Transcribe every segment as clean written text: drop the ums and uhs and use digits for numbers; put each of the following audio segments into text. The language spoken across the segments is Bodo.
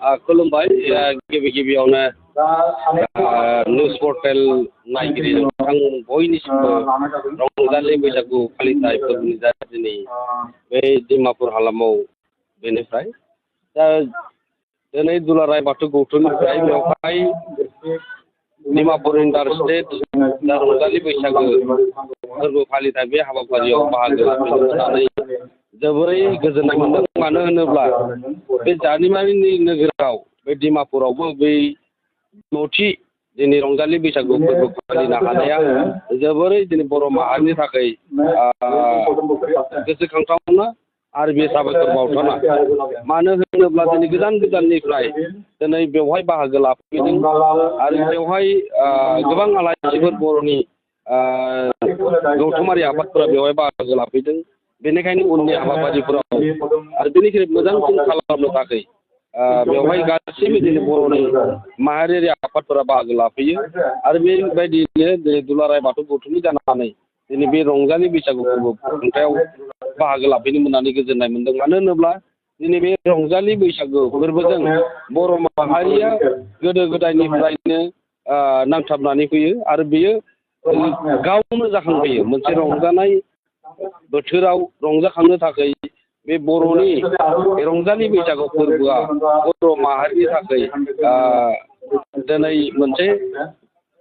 खुलुमबाय गिबि गिबियावनो निउस पर्टेल नायगिरि नोंथां बयनिसिमबो रंजालि बैसागु फालिथाय फोरबोनि दिनै बे डिमापुर हालामाव बेनिफ्राय दा दिनै दुलाराय बाथौ गौथुमनिफ्राय बेवहाय डिमापुर इन्टार स्टेट दा रंजालि बैसागो फोरबो फालिथाय बे हाबाफारियाव बाहागो लाफैनो मोननानै जोबोरै गोजोननाय मोनदों। मानो होनोब्ला बे जारिमिनारि नोगोराव बे डिमापुरावबो बै न'थि दिनै रंजालि बैसागु फोरबो फालिनो हानाया जोबोरै दिनै बर' माहारिनि थाखाय गोसोखांथावना आरो बे साबायखर बावथावना। मानो होनोब्ला दिनै गोजान गोजाननिफ्राय दिनै बेवहाय बाहागो लाफैदों आरो बेवहाय गोबां आलासिफोर बर'नि गौथुमारि आफादफोरा बेवहाय बाहागो लाफैदों। बेनिखायनो उननि हाबाफारिफोराव आरो बेनिख्रुइ मोजांसिन खालामनो थाखाय बेवहाय गासैबो दिनै बर'नि माहारियारि आफादफोरा बाहागो लाफैयो आरो बेबायदियैनो दिनै दुलाराय बाथौ गौथुमनि जानानै दिनै बे रंजालि बैसागु फोरबो खुंथायाव बाहागो लाफैनो मोननानै गोजोननाय मोनदों। मानो होनोब्ला दिनै बे रंजालि बैसागु फोरबोजों बर' माहारिया गोदो गोदायनिफ्रायनो नांथाबनानै फैयो आरो बेयो गावनो जाखांफैयो। मोनसे रंजानाय बोथोराव रंजाखांनो थाखाय बे बर'नि रंजालि बैसागु फोरबोआ बर' माहारिनि थाखाय दिनै मोनसे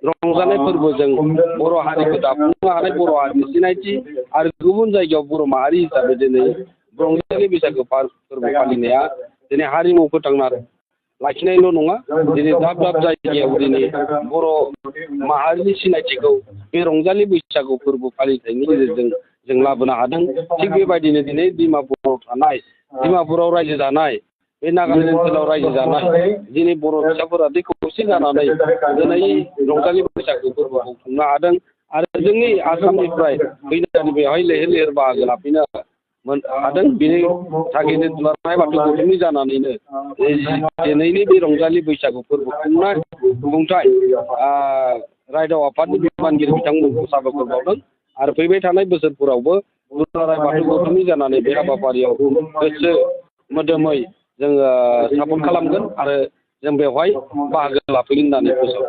रंजानाय फोरबोजों बर' हारिखौ दाफुंनो हानाय बर' हारिनि सिनायथि आरो गुबुन जायगायाव बर' माहारि हिसाबै दिनै रंजालि बैसागु फोरबो फालिनाया दिनै हारिमु फोथांना लाखिनायल' नङा, दिनै दाब दाब जायगायाव दिनै बर' माहारिनि सिनायथिखौ बे रंजालि बैसागु फोरबो फालिथायनि गेजेरजों जों लाबोनो हादों। थिग बेबायदिनो दिनै डिमापुराव रायजो जानाय बे नागालेण्ड ओनसोलाव रायजो जानाय दिनै बर' फिसाफोरा खौसे जानानै दिनै रंजालि बैसागु फोरबोखौ खुंनो हादों आरो जोंनि आसामनिफ्राय फैनानै बेवहाय लैहोर लैहोर बाहागो लाफैनो हादों। बेनि थाखायनो दुलाराय बाथौ गौथुमनि जानानैनो दिनैनि बे रंजालि बैसागु फोरबो खुंथाय रायदाव आफादनि बिबानगिरि बिथांमोनखौ साबायखर बावदों आरो फैबाय थानाय बोसोरफोरावबो दुलाराय बाथौ गौथुमनि जानानै बे हाबाफारियाव गोसो मोदोमै जोङो सापर्ट खालामगोन आरो जों बेवहाय बाहागो लाफैगोन होननानै फोसावो।